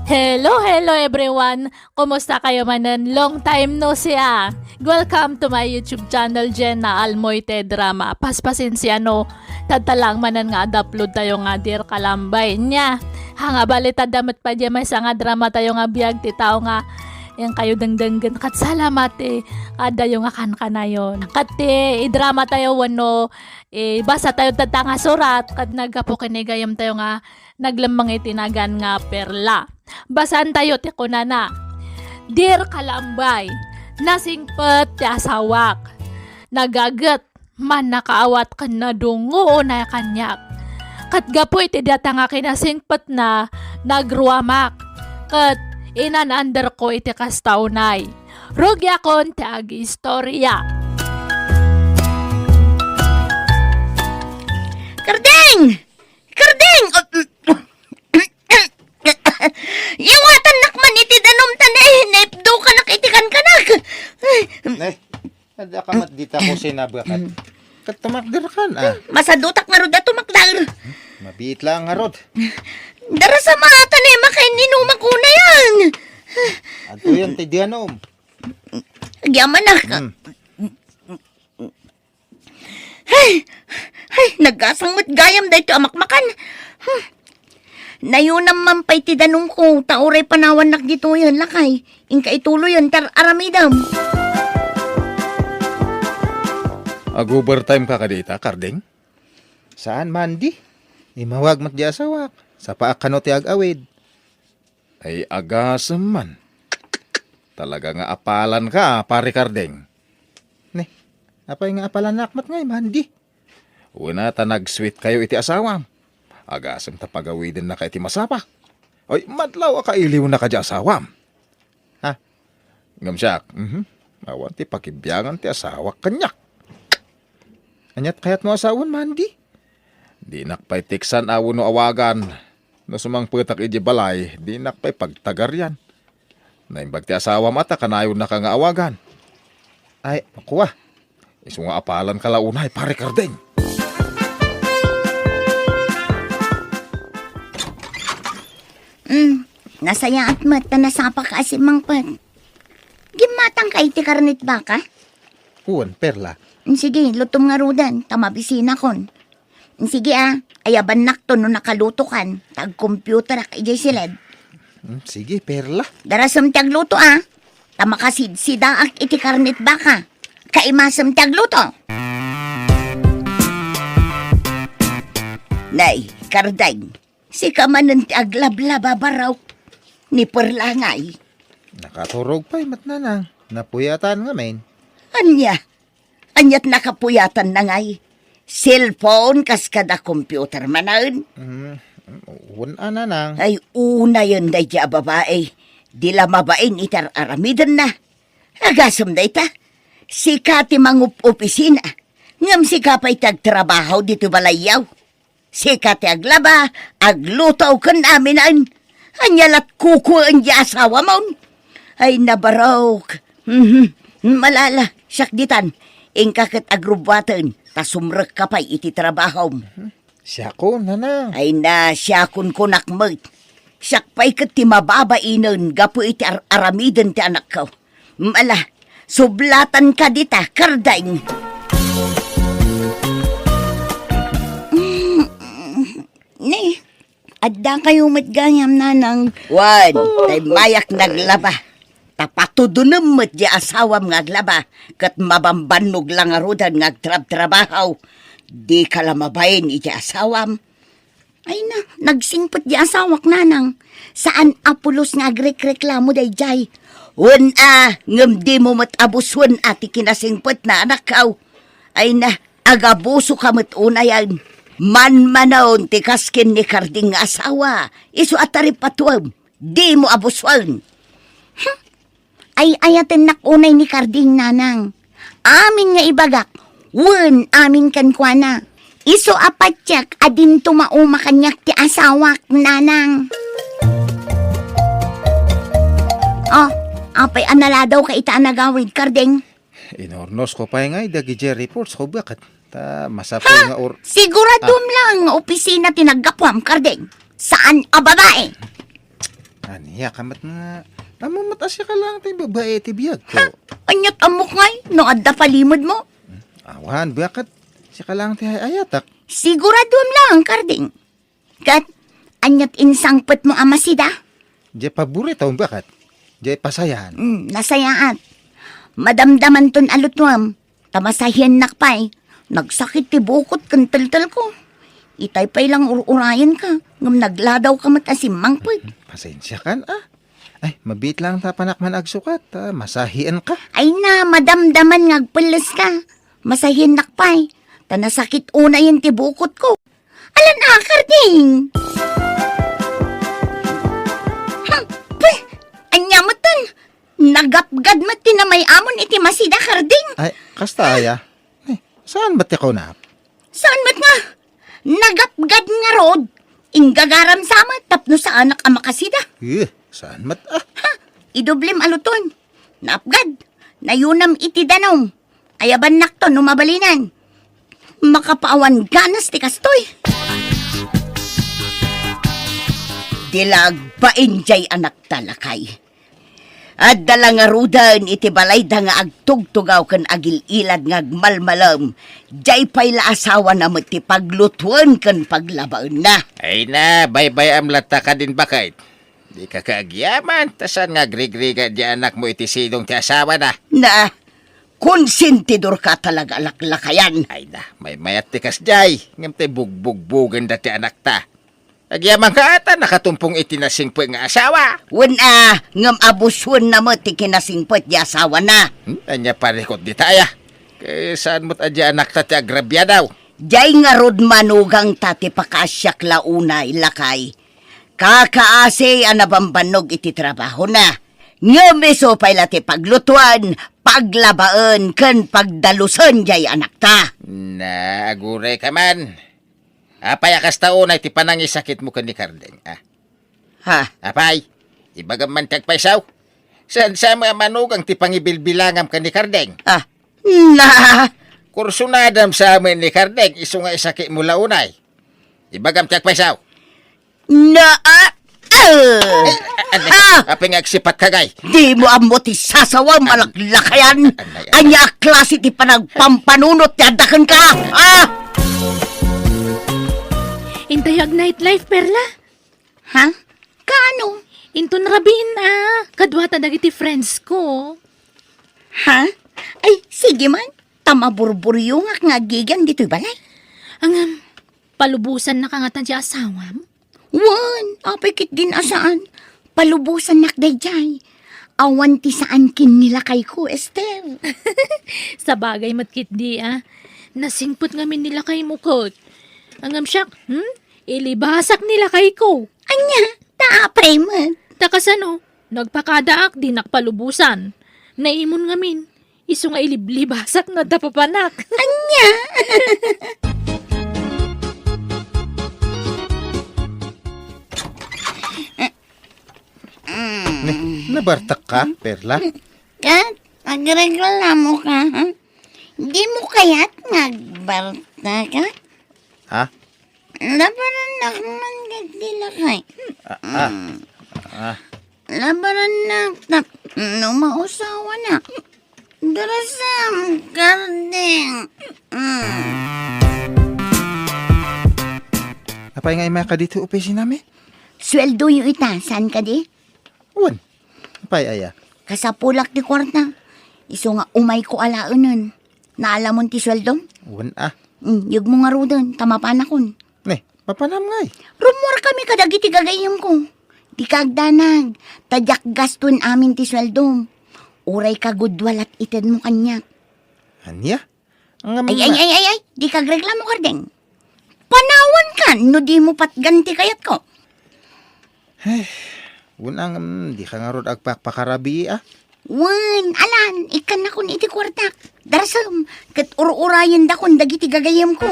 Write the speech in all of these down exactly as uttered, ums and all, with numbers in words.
Hello, hello everyone! Kumusta kayo manen? Long time no see, ah! Welcome to my YouTube channel, Jenna Almoite Drama. Paspasensia no, tadta lang manen nga ad-upload tayo nga Dear Kalambay. Nya, ha nga balita da met pay maysa nga drama tayo nga biag ti tao nga yan kayo dengdenggen. Kat salamat ti adayo nga kankanayon. Kat ti idrama tayo wenno ibasa tayo tatta nga surat ket naggapu ken ni gayam tayo nga naglemmeng iti nagan nga Perla. Basaan tayo ti kunana, Dear Kalambay, nasingpet ti asawak. Nagaget, mannakaawat ken nadungngoon a kaniak. Ket gapu iti data nga kinasingpetna, nagruamak, ket inan-anderko iti kasta unay. Rugiakon ti agistoria. Kardeng! Kardeng! Yawatannak man iti danum ta ne, naipdukanak iti kankanak. Ne, adda ka met dita ko sinabakat. Ket tumakder kan, ah. Masadutak ngarud a tumakder. Mabiit lang ngarud. Darasam a ta ne, makaininuma ko na yan. Adto yan ti danum. Agyamanak. Hmm. Ay, ay, nagasang met gayam daytoy a makmakan. Hmm. Nayunam man pay ti danumko, ta uray panawannak ditoy, lakay. Inka ituloyen, tar-aramidem. Ag-overtime ka kadita, Karding? Saan, Mandy? Immawag met di asawak. Sapaak kano ti ag-awid. Ay, agasem man. Talaga nga apalan ka, Pare Karding. Ne, apay nga apalannak met ngay, Mandy? Una ta nag-sweet kayo iti asawam. Agasem ta pagawidennaka iti masapa. Ay, madlaw a kailiwnaka di asawam. Ha? Ngem siak, mhm. Awan ti pakibiangan ti asawak kaniak. Aniat kayatmo a sawen, Mandy? Dinak pay tiksan a wenno awagan. No sumangpetak idiay balay, dinak pay pagtagarian. Naimbag ti asawam a ta kanayonnaka nga awagan. Ay, kua. Isu nga apalanka la unay, Pare Karding. Mm, nasayaat met ta nasapaka a simmangpet. Gimmatangka iti karnit baka? Wen, Perla. Mm, sige, lutom ngaruden, ta mabisinakon. Mm, sige, ah, ayabannakto no nakalutokan, ta agcomputerak idiay siled. Mm, sige, Perla. Darasem ti agluto, ah. Ta makasidsidaak iti karnit baka. Kaimasem ti agluto. Nay, Kardeng, sika manen ti aglablaba, baraw. Ni Perla ngay. Nakaturog pay met, nanang. Napuyatan ngamin. Ania? Aniat nakapuyatanna ngay? Cellphone kas kada computer manen? Mm, wen a, nanang. Ay, unayen daydiay a babai. Di la mabain iti ar-aramidenna. Agasem dayta. Sika ti mangup-opisina. Ngem sika pay ti agtrabaho ditoy balayyo. Sika ti aglaba, agluto ken aminen. Ania lat kukueen di asawamon? Ay, nabarok. Mhm. Malala, siak ditan. Inka ket agrubbuaten, ta sumrekka pay iti trabahom. Siakon, nanang. Ay na, siakon kunak met. Siak pay ket ti mababainen gapu iti ar-aramiden ti anakko. Ala, sublatanka dita, Kardeng. Mm, ni, adda kayo met gayam, nanang. Wen, tay mayak naglaba. Ta patudonem met di asawam nga aglaba, ket mabambannog la ngaruden nga agtrabtrabaho. Dika la mabain iti asawam. Ay na, nagsingpet di asawak, nanang. Saan a pulos nga agrekreklamo daydiay. Wen a, ngem dimo met abusuen a ti kinasingpetna, anakko. Ay na, agabusoka met unayen. Manmanon ti kas ken ni Karding nga asawa. Isu a taripatuem. Dimo abusuen. Ay-ayatennak unay ni Karding, nanang. Amin nga ibagak, wen amin kenkuana. Isu a patiek a dinto mauma kaniak ti asawak, nanang. Oh, apay a naladawka ita a nagawid, Karding? Inurnosko pay ngay dagiti reports ko, baket. Ta masapul nga or- Siguradom Ah. lang nga opisina ti naggapuam, Karding. Saan a babae? Ania ka met nga, ammom met a siak laeng ti babae ti biagko. Ha? Ania't ammok ngay no adda palimedmo? Awan, biag ket siak laeng ti ay-ayatek. Siguradom lang, Karding. Ket, ania't insangpetmo a masida? Diay paboritom, baket. Diay pasayan. Hmm, nasayaat. Madamdamanton a lutuem, ta masahiennak pay. Nagsakit ti bukot ken teltelko. Itay pay lang ur-urayenka, ngem nagladawka met a simmangpet. Pasensiakan, a. Ay, mabiit laeng ta apanak man agsukat, ta masahienka. Ay na, madamdaman nga agpelleska. Masahiennak pay, ta nasakit unayen ti bukotko. Alan a, Karding! Hmm, pwe! Ania metten? Nagapgad met ti namay-amon iti masida, Karding! Ay, kasta aya? Ay, saan met ti kunam? Saan met nga? Nagapgad ngarud! Inggagaram sa met tapno saanak a makasida. Eh, saan met, a? Ha? Idoblem a luton. Naapgad. Nayunam iti danum. Ayabannakto no mabalinen. Makapaawan ganas ti kastoy. Di la agbain diay anakta, lakay. Adda la ngaruden iti balayda nga agtugtugaw ken agil-ilad nga agmalmalem. Diay pay la asawana met ti paglutuen ken paglabaenna. Ay na, baybay-am latta kadin, baket. Dika kagyaman, ta saan nga agrigrigat diay anakmo iti sidong ti asawana. Na, konsentidorka talaga a laklakayan. Ay na, maymayat ti kasdiay, ngem ti bugbugbugenda ti anakta. Agyamanka ta nakatumpong iti nasingpet nga asawa. Wen a, ngem abusuenna met ti kinasingpet diay asawana. Hmm, ania parikut dita aya? Ket saan met a diay anakta ti agrabiadaw? Diay ngarud manugangta ti pakaasiak la unay, lakay. Kakaasi a nabambannog iti trabahona. Ngem isu pay la ti paglutuan, paglabaen, ken pagdalusen diay anakta. Na, agurayka man. Apay a kasta unay ti panangisakitmo ken ni Kardeng, a? Ha? Apay, ibagam man ti agpayso. Saan sa met a manugang ti pangibilbilangam ken ni Kardeng? Ah, na! Kursunadam sa met ni Kardeng, isu nga isakitmo la unay. Ibagam ti agpayso. Na, ah, ah! Eh, ano? Ah! Apay nga agsipatka, gay? Dimo ammo ti sasawam a laklakayan. Ay, ay, ay. Ania a klase ti panagpampanunot ti adda kenka? Ah! Intayo ag-nightlife, Perla? Ha? Kaano? Inton rabiin a, kaduata dagiti friends ko. Ha? Ay, sige man. Ta maburburyongak nga agigan ditoy balay. Ngem, palubosannaka ngata ti asawam? Wen, apay ketdin a saan. Palubosannak daydiay. Awan ti saan ken ni lakayko, Esther. Sabagay met ketdi, a. Nasingpet ngamin ni lakaymo ket. Ngem siak, hmm? Ilibasak ni lakayko. Ania? Ta apay met? Ta kasano? Nagpakadaak, dinak palubosan. Naimon ngamin. Isu nga iliblibasak no adda papanak. Ania? Ne, nabartakka, Perla? Ket, agreklamoka, ha? Dimo kayat nga agbartakak? Ha? Labarannak man ket di lakay. Ah, ah. Mm. Ah. Labarannak tapno mausawanak. Darasam, Kardeng. Mm. Apay nga immaka ditoy opisinami? Sueldoyo ita, saan kadi? Wen. Apay aya? Kasapulak ti kuarta. Isu nga umayko alaenen. Naalamon ti sueldom? Wen a. Mm, yegmo ngaruden, ta mapanakon. Ne, mapanam ngay? Rummuarkami kadagiti gagayyemko. Dika agdanag, ta diak gastoen amin ti sueldom. Uray kagudua la ti itedmo kaniak. Ania? Ngem Ay, ay, ay, ay, ay, dika agreklamo, Kardeng. Panawankan no dimo patgan ti kayatko. Ay, wen a ngem, dika ngarud agpakpakarabii, a. Wen, alan, ikkannakon iti kuartak. Darasem, ket ur-urayendakon dagiti gagayyemko.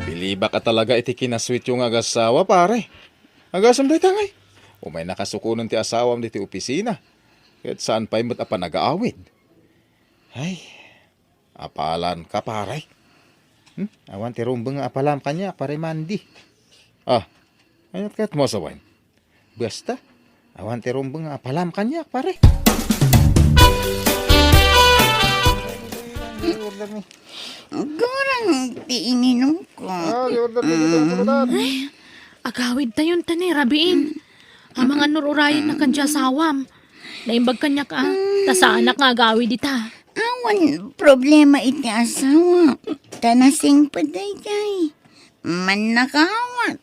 Bilibak a talaga iti kinasuityo nga agassawa, pare. Agasem dayta ngay. Umay nakasukonen ti asawam ditoy opisina. Ket saan pay met a panagaawid. Ay, Apalanka, pare. Hmm? Awan ti rumbeng nga apalam kaniak, pare Mandy. Ah, ania ti kayatmo a sawen? Basta, awan ti rumbeng nga apalam kaniak, pare. Gurang ti ininumko. Ah, di order na dito, ano na? Ay, agawid tayon ta ni rabiin. Amangan no ur-urayennak ken ti asawam. Naimbag kaniak a, ta saanak nga agawid ita. Awan problema iti asawa. Ta nasingpet daydiay. Mannakawat.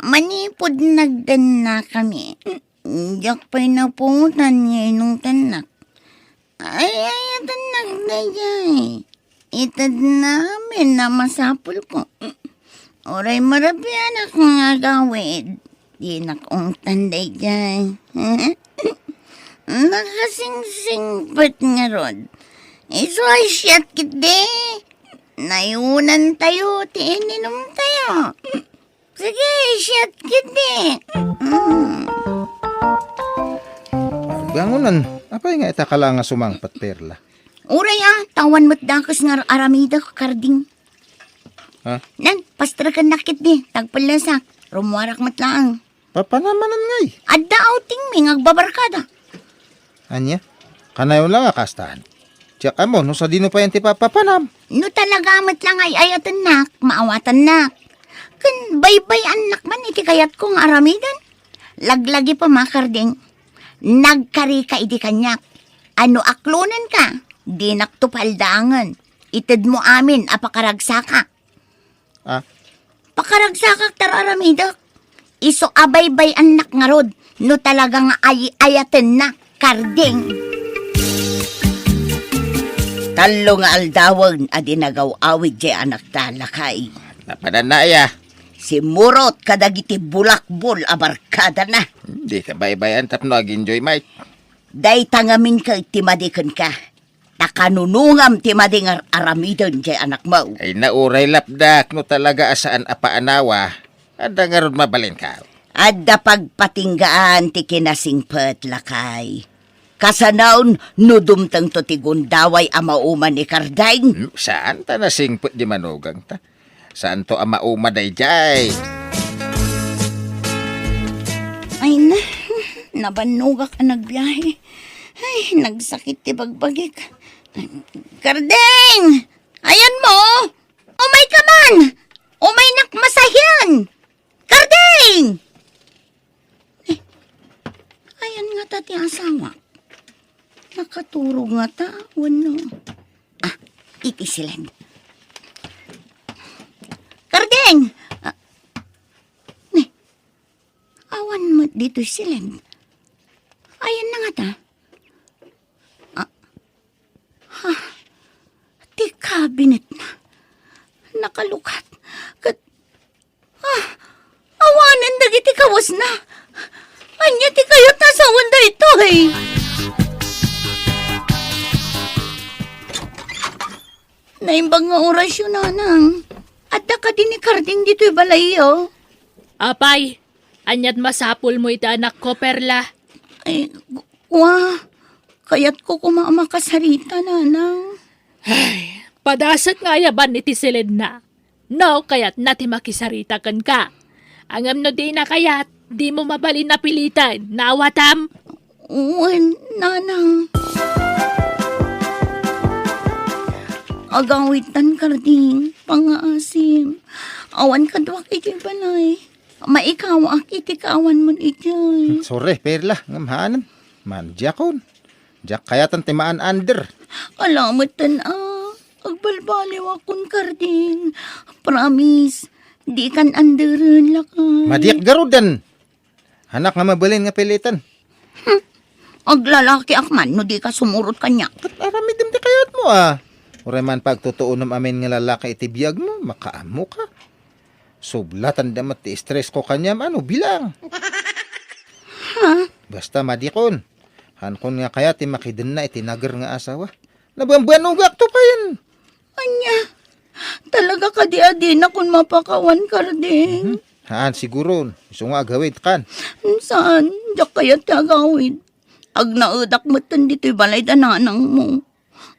Manipud nagdannakami. Diak pay napuotan nga inutannak. Ay, ay, inutannak daydiay. Itedna amin a masapulko. Uray marabianak nga agawid, dinak ungtan daydiay. Nakasingsingpet ngarud. Isu ay siat ketdi. Nayunan tayo ti ininom tayo. Sige, siat ketdi. Mm. Bangonan, apay nga ita ka la nga sumangpet, Perla? Uray a, ta awan met dakes nga ar-aramidek, Karding. Ha? Nan, pastrekennak ketdi, tagpellesak. Rummuarak met laeng. Papanam manen ngay? Adda outing mi nga agbabarkada. Ania? Kanayon la nga kastan. Diak ammo no sadino payen ti papapanam. No talaga met la nga ay-ayatennak, maawatannak. Ken baybay-annak man iti kayatko nga aramiden. Laglagipem a, Karding. Nagkarika idi kaniak. A no aklonenka, dinakto paldaangen. Itedmo amin a pakaragsakak. Ah? Pakaragsakak ta ar-aramidek. Isu a baybay-annak ngarud no talaga nga ay-ayatennak, Karding. Tallo nga aldawen a di nagaw-awid diay anakta, lakay. Napananna aya? Simmurot kadagiti bulakbol a barkadana. Dika baybay-an tapno ag-enjoy, Mike. Dayta ngamin ket ti madi kenka. Ta kanunongam ti madi nga ar-aramiden diay anakmo. Ay, nauray lapdak no talaga a saan a paanawa. Adda ngarud mabalinka? Adda pagpatinggaan ti kinasingpet, lakay. Kasanaon no dumtengto ti gundaway a mauma ni Karding? Hmm, saan ta nasingpet di manugangta? Saanto a mauma daydiay? Ay na, nabannogak a nagbiahe. Ay, nagsakit ti bagbagik. Karding! Ayanmo! Umayka man! Umaynak masahian! Karding! Eh, ayan ngata ti asawa. Nakaturog ngata, wenno? Ah, iti siled. Karding! Ah, ni, awan met ditoy siled. Ayan na ngata. Ah, ha, ti kabinetna. Nakalukat. Ket Ah, awanen dagiti kawesna. Ania ti kayat a sawen daytoy? Naimbag nga orasyo, nanang. Adda kadi ni Karding ditoy balayyo? Apay, aniat masapulmo iti anakko, Perla? Ay, gu-, wa, kayatko koma a makasarita, nanang. Ay, padasek nga ayaban iti siledna. No kayatna ti makisarita kenka. Ngem no dina kayat, dimo mabalin a piliten. Naawatam? Wen, nanang. Agawidtan, Karding, pangngaasim. Awan kaduak iti balay. Maikawak iti kaawanmon idiay. Sorry, Perla, ngem haanem. Mandiakon. Diak kayaten ti maan-under. Ala metten a. Agbalbaliwakon, Karding. Promise, dikan underen, lakay. Madiak garuden. Anak nga mabalin nga piliten. Hmm. Aglalakiak man no dika sumurot kaniak. Ket aramidem ti kayatmo, a. Uray man pagtutuonem amin nga lalaki iti biagmo, makaammoka. Sublatan da met ti stress ko kaniam, ano, bilang. Ha? Basta madikon. Hankon nga kayat ti makidenna iti nager nga asawa. Nabanbanogak to payen. Ania? Talaga kadi a dinakon mapakawan, Karding? Mhm. Haan, siguron. Isu nga agawid kan. Saan? Diak kayat ti agawid. Agnaedak metten ditoy balay da nanangmo.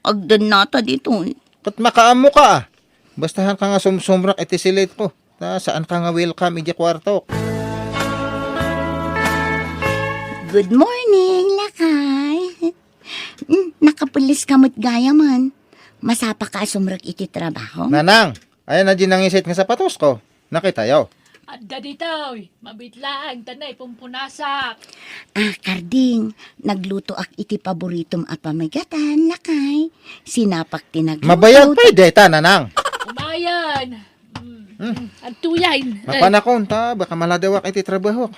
Agdennata ditoy. Ket makaammoka, a. Basta haanka nga sumsumrek iti silitko. Ta saanka nga welcome idiay kuartok. Good morning, lakay. Mm, nakapulis ka met gayamen. Masapaka a sumrek iti trabaho? Nanang, ayan na di nangisit nga sapatosko. Nakitayo. Adda ditoy, mabit laeng ta naipumpunasak. Ah, Karding, naglutoak iti paboritom a pamigatan, lakay. Sinapak ti nagluto. Mabayag pay dayta, Nanang. Umayan. Mm. Hmm. Adtoyen. Mapanakon ta, baka maladawak iti trabahok.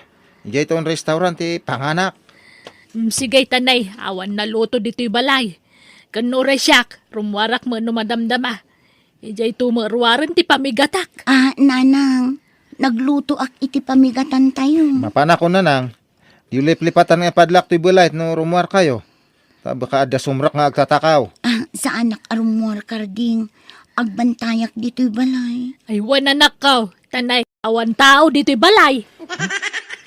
Idiay ton restaurant ti panganak. Mm, sige, tanay, awan naluto ditoy balay. Ken no uray siak, rummuarak met no madamdama. Idiay to met ruaren ti pamigatak. Ah, Nanang, naglutoak iti pamigatantayo. Mapanakon, Nanang. Di liplipatan nga ipadlak toy balay no rummuarkayo. Ta baka adda sumrek nga agtatakaw. Ah, saanak a rummuar, Karding. Agbantayak ditoy balay. Ay, wen, anakko. Tanay, awan tao ditoy balay.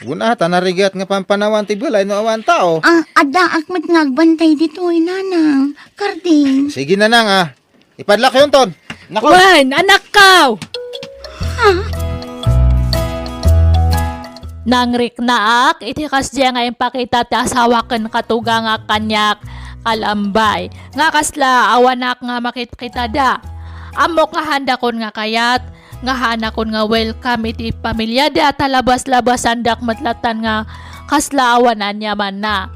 Wen, a, ta narigat nga pampanawan ti balay no awan tao. Ah, addaak met nga agbantay ditoy, Nanang. Karding. Sige, Nanang, a. Ipadlak yun, ton. Nako. Wen, anakko! Nangriknaak iti kasdiay nga impakita ti asawak ken katugangak kaniak, kalambay. Nga kasla awanak nga makitkitada. Ammok nga haandakon nga kayat, nga haanakon nga welcome iti pamiliada, ta labas-labasandak met latta nga kasla awan aniamanna.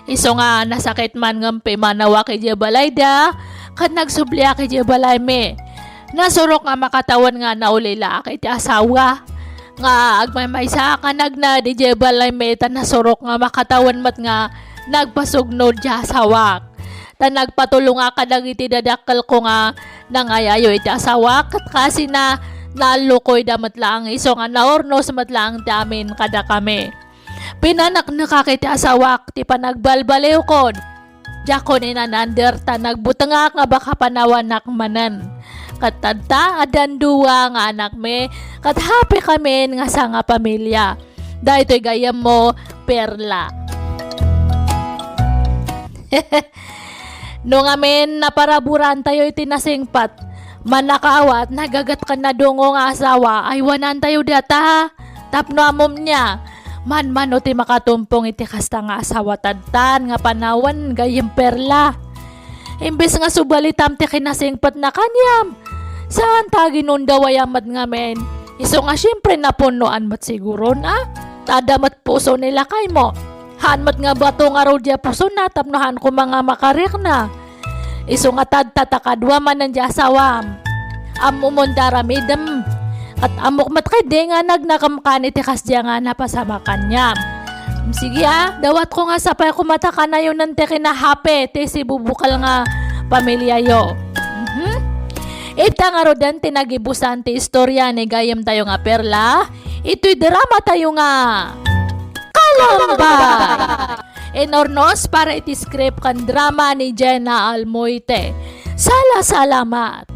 Isu nga nasakit man ngem pimmanawak idiay balayda, ket nagsubliak idiay balaymi. Nasurok nga makatawen nga naulilaak iti asawa. Nga agmaymaysaak nga nagnad idiay balaymi ta nasurok nga makatawen met nga nagpasugnod ti asawak. Ta nagpatulongak kadagiti dadakkelko nga nangay-ayo iti asawak, ket kasina naallokoyda met laeng isu nga naurnos met laeng ti amin kadakami. Pinaneknekak iti asawak ti panagbalbaliwkon. Diakon inanander ta nagbutengak nga baka panawanak manen. Ket adda, addan dua nga anakmi, ket happy kamin nga sangapamilia. Daytoy gayyemmo, Perla. No ngamin, naparaburantayo iti nasingpet. Mannakaawat, nagaget ken nadungo nga asawa, aywanantayo data. Tapno ammom nia, manmano ti makatumpong iti kasta nga asawa tadtan nga panawen gayyem Perla. Imbes nga subalitam ti kinasingpetna kaniam, saan ta aginundawayam met ngamin. Isu nga siempre napunnoan met siguron, a? Ta adda met puso ni lakaymo. Haan met nga bato ngarud diay pusona tapno haan koma nga makarikna. Isu nga tadta ta kadua manen diay asawam. Ammomon ti aramidem. Ket ammok met ketdi nga nagnakem kan iti kasdiay nga napasamak kaniam. Sige a, dawatko nga sapay koma ta kanayonen ti kinahappy ti sibubukel nga pamiliayo. Mhm. Ita ngaruden ti nagibusan ti istoria ni gayyemtayo nga Perla, itoy dramatayo nga Kalamba! Inurnos para iti script ken drama ni Jenna Almoite. Sala-salamat!